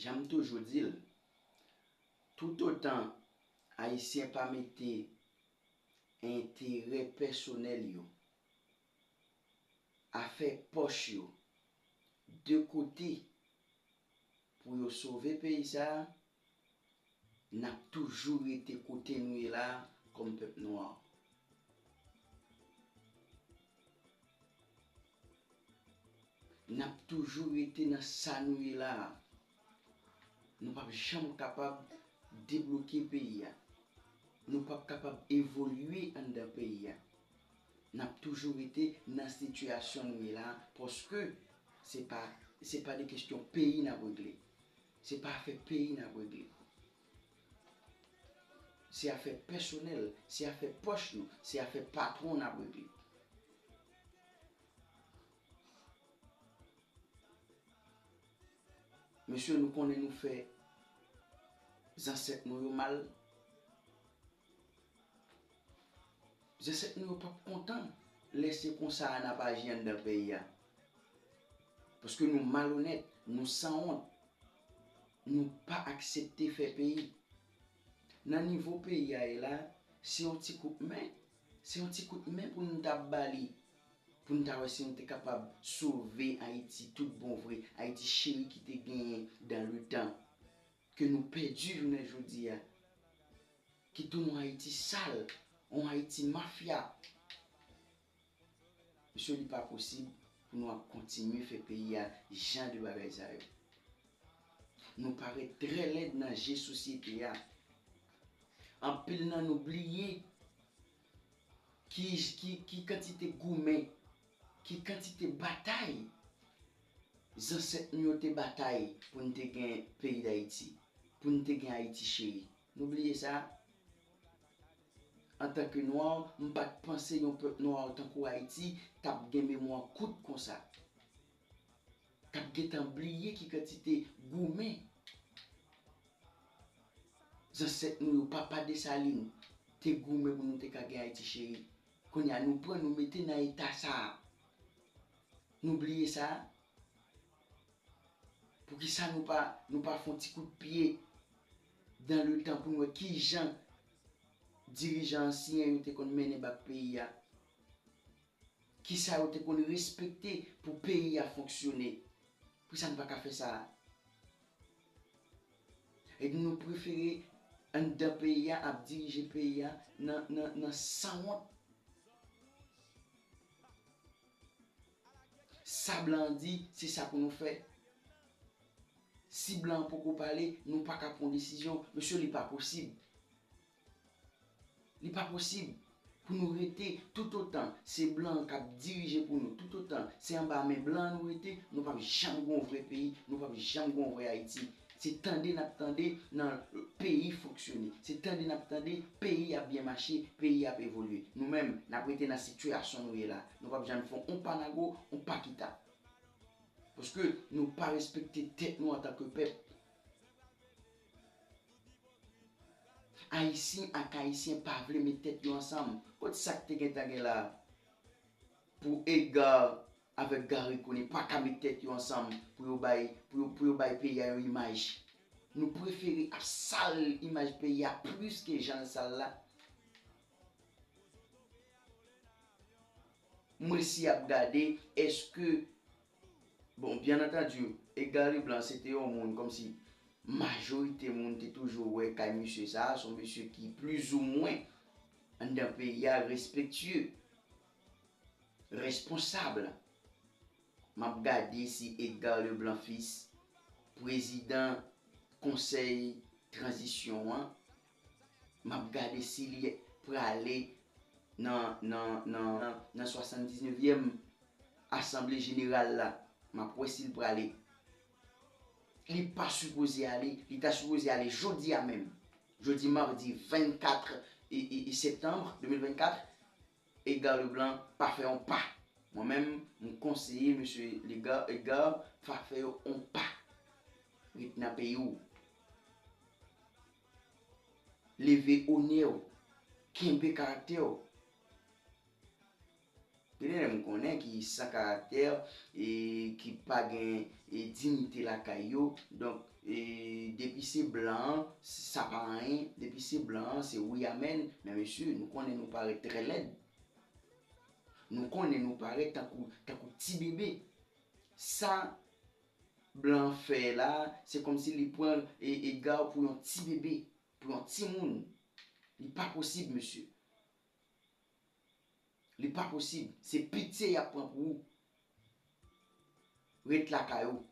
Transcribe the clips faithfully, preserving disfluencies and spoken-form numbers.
Jan m toujou di l, toutotan Ayisyen pa mete enterè pèsonèl yo, afè pòch yo de kote pou yo sove peyi sa a, n ap toujou rete kote nou ye la a kòm pèp nwa. N ap toujou rete nan sa nou ye la a. Nou p ap janm kapab debloke peyi a. Nou p ap kapab evolye anndan peyi a. N ap toujou rete nan sitiyasyon nou ye la a, paske se pa, se pa de kesyon peyi n ap regle. Se pa afè peyi n ap regle. Se afè pèsonèl, se afè pòch nou, se afè patwon n ap regle. Mesye, nou konnen nou fè zansèt nou yo mal. Zansèt nou yo p ap kontan lè se konsa a n ap aji anndan peyi a. Paske nou malonèt, nou sanwont, nou pa aksepte fè peyi. Nan nivo peyi a ye la, se yon ti kout men, se yon ti kout men pou nou ta ba li, pou n ta wè si nou te kapab sove Ayiti tout bon vre, Ayiti cheri ki te genyen dans le temps, ke nou pèdi jounen jodi a, ki tounen yon Ayiti sal, yon Ayiti mafya. Mesye, li pa posib pou nou ap kontinye fè peyi a jan de bagay sa yo. Nou parèt trè lèd nan je sosyete a. Anpil nan nou bliye ki, ki, ki kantite goumen, ki kantite batay zansèt nou yo te batay pou n te gen peyi Dayiti, pou n te gen Ayiti cheri. Nou bliye sa? Antanke nwa, m pa t panse yon pèp nwa tankou Ayiti t ap gen memwa kout konsa. K ap gentan bliye ki kantite goumen zansèt nou yo, papa Desalin, te goumen pou nou te ka gen Ayiti cheri. Kounye a, nou pran, nou mete nan eta sa a. Nou bliye sa? Poukisa nou pa, nou pa fè yon ti kout pye dans le temps pou n wè kijan dirijan ansyen yo te konn mennen bak peyi a? Kisa yo te konn respekte pou peyi a fonksyone? Poukisa nou pa ka fè sa a? E nou prefere anndan peyi a ap dirije peyi a nan, nan, nan sanwont. Sa blan an di, se sa pou nou fè. Si blan an poko pale, nou pa ka pran desizyon. Mesye, li pa posib. Li pa posib pou nou rete toutotan se blan an k ap dirije pou nou, toutotan se anba men blan an nou rete, nou p ap janm gen yon vrè peyi, nou p ap janm gen yon vrè Ayiti. Se tande n ap tande nan peyi fonksyone. Se tande n ap tande peyi ap byen mache, peyi ap evolye. Nou menm, n ap rete nan sitiyasyon nou ye la. Nou p ap janm fè yon pa nago, yon pa kita. Paske nou pa respekte tèt nou antanke pèp. Ayisyen ak Ayisyen pa vle met tèt yo ansanm. Kot sa k te gentan gen la pou Edgar avèk Garry Conille pa ka met tèt yo ansanm pou yo bay, pou yo, pou yo bay peyi a yon imaj? Nou prefere ap sal imaj peyi a plis ke jan l sal la. Mwen si ap gade, èske, bon, byen antandi, Edgar Leblanc se te yon moun kòmsi majorite moun te toujou wè kay mesye sa a, se yon mesye ki plizoumwen anndan peyi a respektye, responsab. M ap gade si Edgar Leblanc Fils, prezidan konsèy tranzisyon an, m ap gade si li prale nan, nan, nan, nan swasanndiznèvyèm asanble jeneral la. M ap wè si l prale. Li pa sipoze ale, li ta sipoze ale jodi a menm. Jodi madi vennkat e, e, e septanm de mil vennkat, Edgar Leblanc pa fè yon pa. Mwen menm, m konseye mesye Edgar, Edgar, pa fè yon pa. Ret nan peyi w. Leve onè w. Kenbe karaktè w. Gen de nèg m konnen ki san karaktè e ki pa gen, e, diyite la lakay yo. Donk, e, depi se blan an, sa pa anyen. Depi se blan an, se wi amèn. Men mesye, nou konnen nou parèt trè lèd. Nou konnen nou parèt tankou, tankou ti bebe. Sa blan an fè la, se kòmsi li pran e, Edgar pou yon ti bebe, pou yon timoun. Li pa posib, mesye. Li pa posib. Se pitye y ap pran pou ou. Ret lakay ou.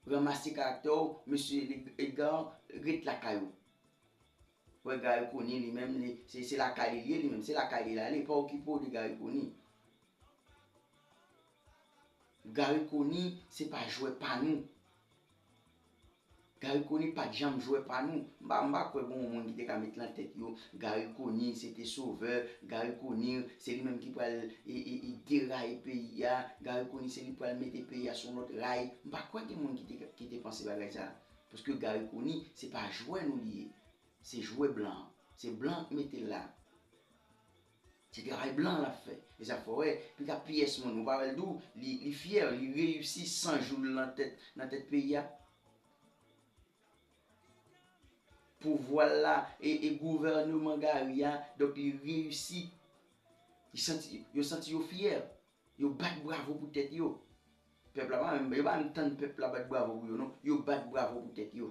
Ranmase karaktè w, mesye Edgar, ret lakay ou. Wè Garry Conille li menm, li, se, se lakay li ye, li menm, se lakay li l ale, pa okipe w de Garry Conille. Garry Conille, se pa jwè pa nou. Garry Conille pa t janm jwè pa nou. M pa, m pa kwè gen yon moun ki te ka met nan tèt yo, Garry Conille, se te sovè, Garry Conille, se li menm ki pral e, e, e deraye peyi a, Garry Conille, se li pral mete peyi a sou yon lòt ray. M pa kwè gen moun ki te, ki te panse bagay sa. Paske Garry Conille, se pa jwè nou li ye. Se jwè blan an. Se blan k mete l la. Se travay blan l ap fè. E sa fè w wè, pika pyès moun, ou pa wè l di w, li, li fyè, li reyisi san jou l nan tèt, nan tèt peyi a. Pouvwa l la, e, e gouvèneman Garry a, donk li reyisi. Li santi, yo santi yo fyè. Yo bat bravo pou tèt yo. Pèp la pa menm, yo pa menm tann pèp la bat bravo pou yo, non. Yo bat bravo pou tèt yo.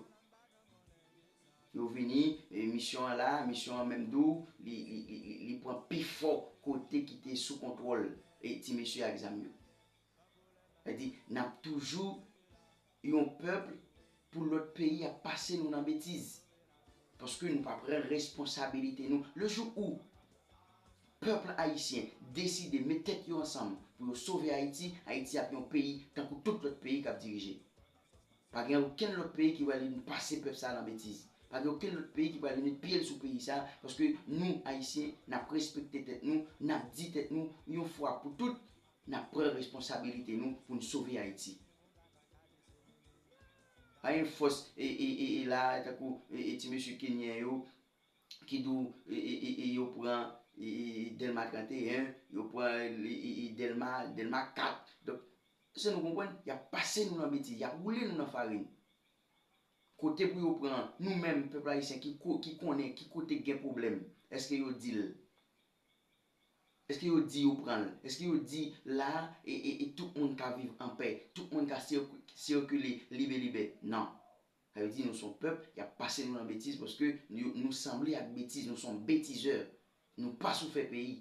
Yo vini, e, misyon an la, misyon an menm di w, li, li, li, li, li pran pi fò kote ki te sou kontwòl, e, ti mesye ak zam yo. Sa di, n ap toujou yon pèp pou lòt peyi ap pase nou nan betiz. Paske nou pa pran responsabilite nou. Le jou ou pèp ayisyen deside met tèt yo ansanm pou yo sove Ayiti, Ayiti ap yon peyi tankou tout lòt peyi k ap dirije. Pa gen okenn lòt peyi ki pral vin pase pèp sa nan betiz. Pa gen okenn lòt peyi ki pral vin met pye l sou peyi sa, paske nou, Ayisyen, n ap respekte tèt nou, n ap di tèt nou, yon fwa pou tout, n ap pran responsabilite nou pou n sove Ayiti. Pa gen fòs, e, e, e, e la, tankou, e, e, ti mesye kenyen yo, ki di w, e, e, e, e, yo pran, e, e, e, Dèlma trannteyen, yo pran, e, e, e, Dèlma, Dèlma kat. Donk, èske nou konprann? Y ap pase nou nan betiz, y ap woule nou nan farin. Kote pou yo pran, nou menm, pèp ayisyen, ki ko-, ki konnen, ki kote gen pwoblèm, èske yo di l? Èske yo di yo pran l? Èske yo di la, e, e, e tout moun ka viv an pè, tout moun ka sirk-, sikile libe libe? Non. Sa vle di nou se yon pèp, y ap pase nou nan betiz paske nou, nou sanble ak betiz, nou se yon betizè. Nou pa sou fè peyi.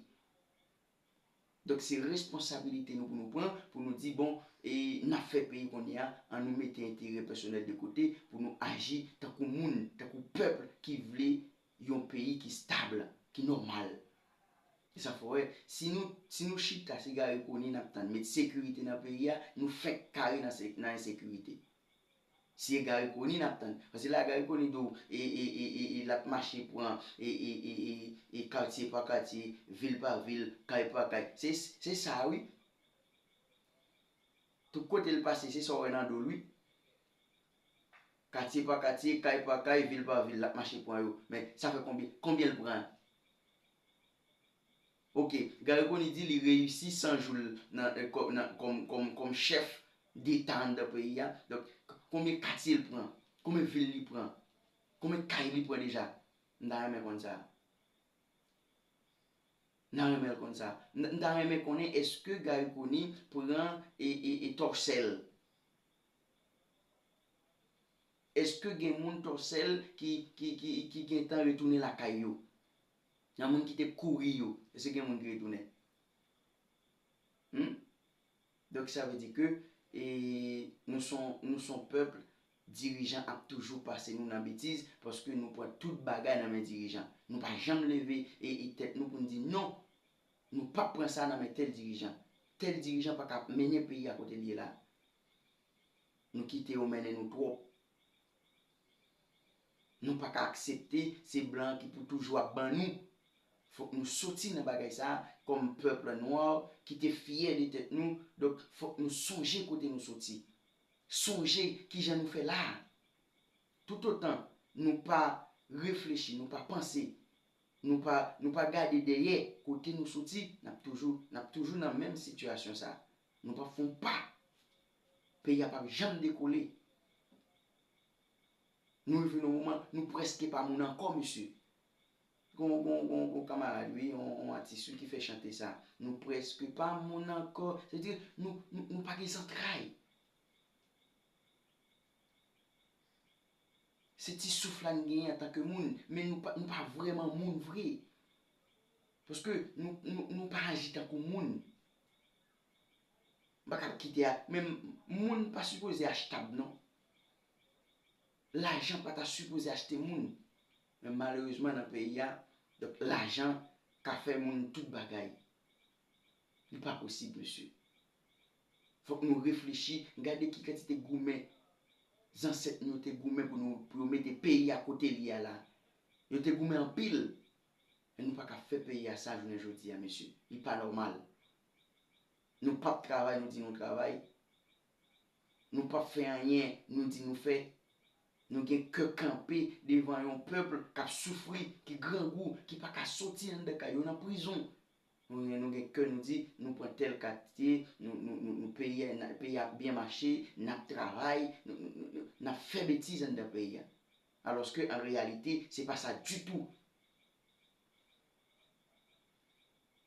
Donk se responsabilite nou pou nou pran, pou nou di, bon, e n ap fè peyi kounye a, ann nou mete enterè pèsonèl de kote pou nou aji tankou moun, tankou pèp ki vle yon peyi ki stab, ki nòmal. E sa fè w wè, si nou, si nou chita, se Garry Conille n ap tann, met sekirite nan peyi a, nou fenk kare nan se-, nan ensekirite. Si e Garry Conille n ap tann. Paske la Garry Conille di w, e, e, e, e, e l ap mache pran, e, e, e, e, e katye pa katye, vil pa vil, kay pa kay. Se, se sa wi. Tout kote l pase, se sa w wè nan do l wi. Katye pa katye, kay pa kay, vil pa vil, l ap mache pran yo. Men, sa fè konbyen, konbyen l pran? Ok, Garry Conille di li reyisi san jou l nan, eh, kò-, nan, kòm, kòm, kòm chèf deta anndan peyi a. Donk, k-, konbyen katye l pran? Konbyen vil li pran? Konbyen kay li pran deja? M ta renmen konn sa. M ta renmen konn sa. M, m ta renmen konnen èske Garry Conille pran e, e, e Tòsèl? Èske gen moun Tòsèl ki, ki, ki, ki gentan retounen lakay yo? Nan moun ki te kouri yo, èske gen moun ki retounen? Hmm? Donk, sa vle di ke, e, nou se yon, nou se yon pèp, dirijan ap toujou pase nou nan betiz, paske nou pran tout bagay nan men dirijan. Nou pa janm leve e, e tèt nou pou n di, "Non, nou p ap pran sa nan men tèl dirijan. Tèl dirijan pa ka mennen peyi a kote l ye la." Nou kite yo mennen nou twòp. Nou pa ka aksepte se blan ki pou toujou ap ban nou. Fòk nou soti nan bagay sa a kòm pèp nwa ki te fyè de tèt nou. Donk, fòk nou sonje kote nou soti. Sonje kijan nou fè la a. Toutotan nou pa reflechi, nou pa panse, nou pa, nou pa gade dèyè kote nou soti, n ap toujou, n ap toujou nan menm sitiyasyon sa a. Nou p ap fè yon pa. Peyi a p ap janm dekole. Nou rive nan moman, nou prèske pa moun ankò, mesye. Gon, gon, gon, gon kanmarad, wi, yon, yon atis, wi, ki fè chante sa. Nou prèske pa moun ankò. Se di, nou, nou, nou pa gen zantray. Se ti souf la n genyen antanke moun, men nou pa, nou pa vrèman moun vre. Paske nou, nou, nou pa aji tankou moun. M pa kab kite a, men moun pa sipoze achtab non. Lajan pa ta sipoze achte moun. Men malerezman nan peyi a, donk lajan ka fè moun tout bagay. Li pa posib, mesye. Fòk nou reflechi, gade ki kantite goumen zansèt nou yo te goumen pou nou, pou yo mete peyi a kote li a la. Yo te goumen anpil. Men nou pa ka fè peyi a sa jounen jodi a, mesye. Li pa nòmal. Nou p ap travay, nou di nou travay. Nou p ap fè anyen, nou di nou fè. Nou gen kè kanpe devan yon pèp k ap soufri, ki grangou, ki pa ka soti anndan kay yo, nan prizon. Nou, nou gen kè, nou di, nou pran tèl katye, nou, nou, nou, nou peyi a, n a, peyi a ap byen mache, n ap travay, nou, nou, nou, nou, n ap fè betiz anndan peyi a. Alòske, an reyalite, se pa sa ditou.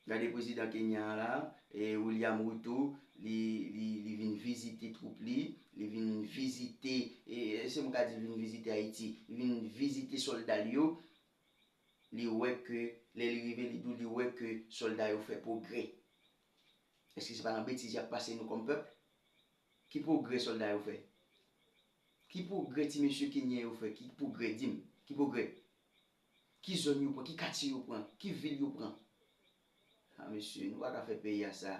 Gade prezidan Kenya a la, e, William Ruto, li, li, li vin vizite twoup li, li vin vizite, e, èske m ka di l vin vizite Ayiti, li vin vizite sòlda l yo, li wè ke, lè li rive, li di w, li wè ke sòlda yo fè pwogrè. Èske se pa nan betiz y ap pase nou kòm pèp? Ki pwogrè sòlda yo fè? Ki pwogrè ti mesye kenyen yo fè? Ki pwogrè, di m? Ki pwogrè? Ki zòn yo pran? Ki katye yo pran? Ki vil yo pran? A, mesye, nou pa ka fè peyi a sa.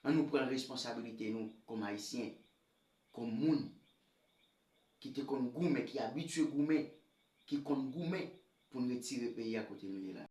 Ann nou pran responsabilite nou kòm Ayisyen, kòm moun ki te konn goumen, ki abitye goumen, ki konn goumen pou n retire peyi a kote nou ye la.